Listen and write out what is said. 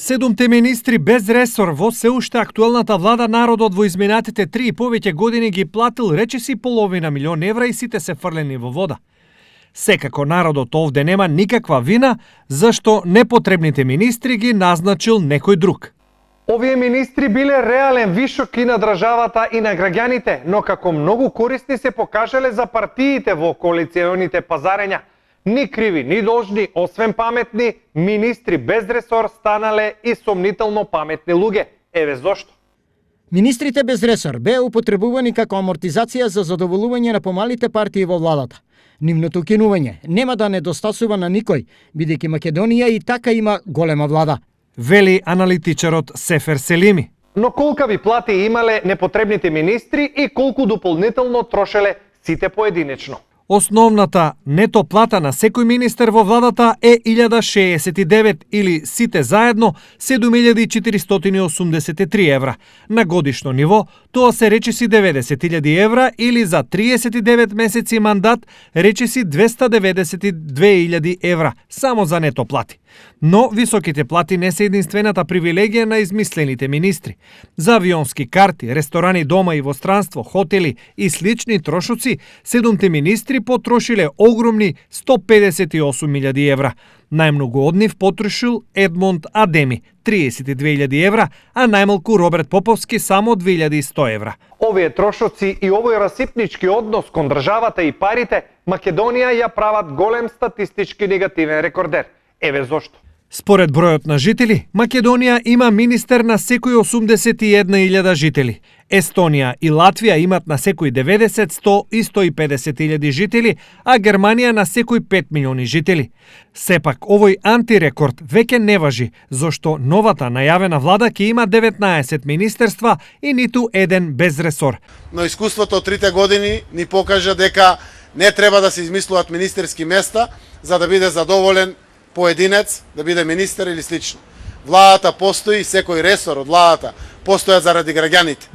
Седумте министри без ресор во се уште актуелната влада народот во изминатите 3 и повеќе години ги платил речиси половина милион евра и сите се фрлени во вода. Секако народот овде нема никаква вина зашто непотребните министри ги назначил некој друг. Овие министри биле реален вишок и на државата и на граѓаните, но како многу корисни се покажале за партиите во коалиционите пазарења. Ни криви, ни должни, освен паметни, министри без ресор станале и сомнително паметни луѓе. Еве зошто. Министрите без ресор беа употребувани како амортизација за задоволување на помалите партии во владата. Нивното кинување нема да недостасува на никој, бидејќи Македонија и така има голема влада, вели аналитичарот Сефер Селими. Но колкави плати имале непотребните министри и колку дополнително трошеле сите поединечно. Основната нето плата на секој министер во владата е 1069 или сите заедно 7483 евра. На годишно ниво тоа се речиси 90.000 евра или за 39 месеци мандат речиси 292.000 евра само за нето плати. Но високите плати не се единствената привилегија на измислените министри. За авионски карти, ресторани дома и во странство, хотели и слични трошоци, седумте министри потрошиле огромни 158.000 евра. Најмногу од нив потрошил Едмонд Адеми, 32.000 евра, а најмалку Роберт Поповски само 2.100 евра. Овие трошоци и овој расипнички однос кон државата и парите, Македонија ја прават голем статистички негативен рекордер. Еве зошто. Според бројот на жители, Македонија има министер на секој 81.000 жители. Естонија и Латвија имат на секој 90, 100 и 150.000 жители, а Германија на секој 5 милиони жители. Сепак, овој антирекорд веќе не важи, зашто новата најавена влада ќе има 19 министерства и ниту еден без ресор. Но искуството од 3 години ни покажа дека не треба да се измислуваат министерски места за да биде задоволен поединец, да биде министер или слично. Владата постои, секој ресор од владата постоја заради граѓаните.